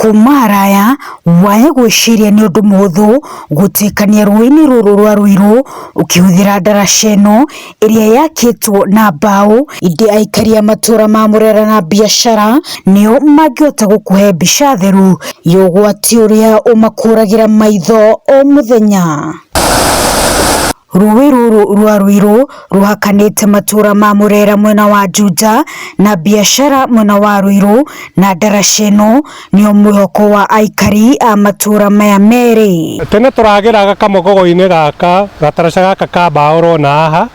Kuma haraya waya gwĩciria nĩ ũndũ mũhũthũ gũtuĩkania rũĩ-inĩ rũrũ rwa Ruiru ũkĩhũthĩra ndaraca ĩno ĩrĩa yakĩtwo na mbaũ, ĩndĩ aikari a matũra ma Murera na Biashara nĩo mangĩhota gũkũhe mbica theru ya ũgwati ũrĩa ũmakũragĩra maitho o mũthenya. Rũĩ rũrũ rwa Ruiru rũhakanĩte matũra ma Murera mwena wa Juja na Biashara mwena wa Ruiru na ndaraca ĩno nĩyo mwĩhoko wa aikari a matũra maya merĩ. Tene tũragĩraga kamogogo-inĩ gaka gataraca gaka ka mbaũ ũrona haha,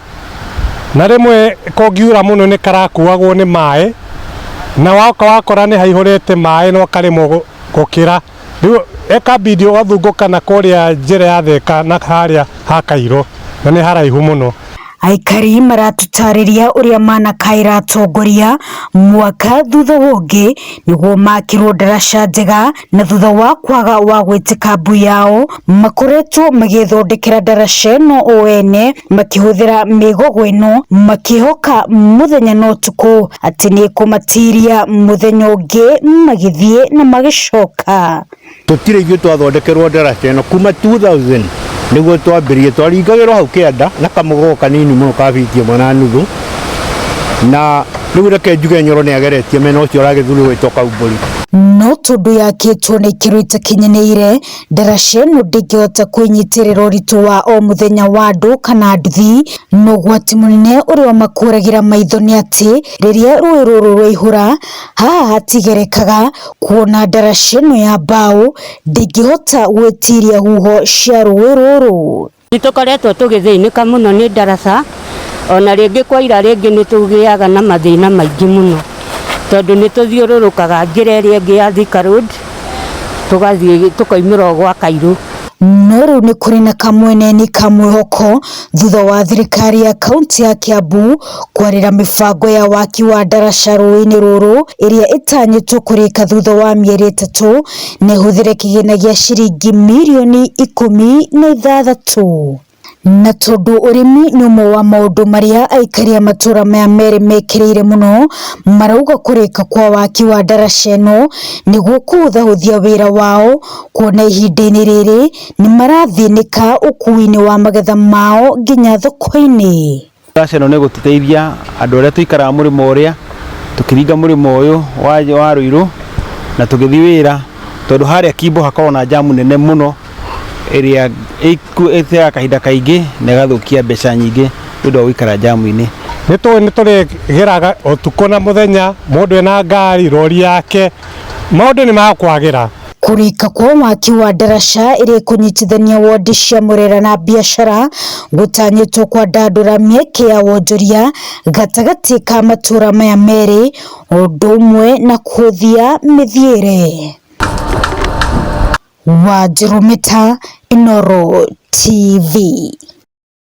na rĩmwe kũngiura mũno nĩ karakuagwo nĩ maĩ, na woka wakora nĩ haihũrĩte maĩ na ũkaremwo gũkĩra. Rĩu ĩkabidi ũgathungũka na kũrĩa njĩra ya Thika na harĩa ha Kairũ, na nĩ haraihu mũno. Aikari maratũtarĩria ũrĩa manakaĩra atongoria mwaka thutha wa ũngĩ nĩguo makĩrwo ndaraca njega na thutha wa kwaga wa gwĩtĩka mbu yao makoretwo magĩthondekera ndaraca ĩno o ene makĩhũthĩra mĩgogo ĩno makĩhoka mũthenya na ũtukũ atĩ nĩ ĩkũmatiria mũthenya ũngĩ magĩthiĩ na magĩcoka. Tũtirĩ ithuĩ twathondekerwo ndaraca ĩno kuma 2000 nĩguo twambĩrĩrie, twaringagĩrwo hau kĩanda na kamũgogo kanini mũno ka biti ĩmwe na nuthu, na rĩu reke njuge Nyoro nĩ ageretie mena ũcio ũragĩthurirwo gwĩtwo Kaumbũri. No tondũ yakĩtwo na ikĩro itakinyanĩire, ndaraca ĩno ndĩngĩhota kwĩnyitĩrĩra ũritũ wa o mũthenya wa andũ kana nduthi, na ũgwati mũnene ũrĩa ũmakũragĩra maitho nĩ atĩ rĩrĩa rũĩ rũrũ rwaihũra, haha hatigerekaga kuona ndaraca ĩno ya mbaũ ndĩngĩhota gwĩtiria huho cia rũĩ rũrũ. Nĩ tũkoretwo tũgĩthĩnĩka mũno nĩ ndaraca, ona rĩngĩ kwaira rĩngĩ nĩ tũgĩaga na mathĩna maingĩ mũno, tondũ nĩ tũthiũrũrũkaga njĩra ĩrĩa ĩngĩ ya Thika Road, tũgathiĩ tũkoimĩra o gwa Kairũ. No rĩu nĩ kũrĩ na kamweneni ka mwĩhoko thutha wa thirikari ya kaunti ya Kiambu kwarĩra mĩbango ya waki wa ndaraca rũĩ-inĩ rũrũ ĩrĩa ĩtanyĩtwo kũrĩka thutha wa mĩeri ĩtatũ na ĩhũthĩre kĩgĩna gĩa ciringi mirioni 16. Na tondũ ũrĩmi nĩ ũmwe wa maũndũ marĩa aikari a matũra maya merĩ mekĩrĩire mũno, marauga kũrĩka kwa waki wa ndaraca ĩno nĩguo kũhũthahũthia wĩra wao, kuona ihinda-inĩ rĩrĩ nĩ marathĩnĩka ũkuui-inĩ wa magetha mao nginya thoko-inĩ. Ndaraca ĩno nĩ ĩgũtũteithia andũ arĩa tũikaraga mũrĩmo ũrĩa, tũkĩringa mũrĩmo ũyũ wa Ruiru na tũgĩthiĩ wĩra, tondũ harĩa Kimbo hakoragwo na njamu nene mũno ĩrĩa ĩteaga kahinda kaingĩ na ĩgathũkia mbeca nyingĩ nĩ ũndũ wa gũikara njamu-inĩ. Nĩ tũĩ nĩ tũrĩgeraga ũtukũ na mũthenya, mũndũ ena ngari, rori yake, maũndũ nĩ makwagĩra. Kũrĩka kwa waki wa ndaraca ĩrĩa ĩkũnyitithania wondi cia Murera na Biashara gũtanyĩtwo kwandandũra mĩeke ya wonjoria gatagatĩ ka matũra maya merĩ o ũndũ ũmwe na kũhũthia mĩthiĩre. Wanjirũ Mĩta, Inooro TV.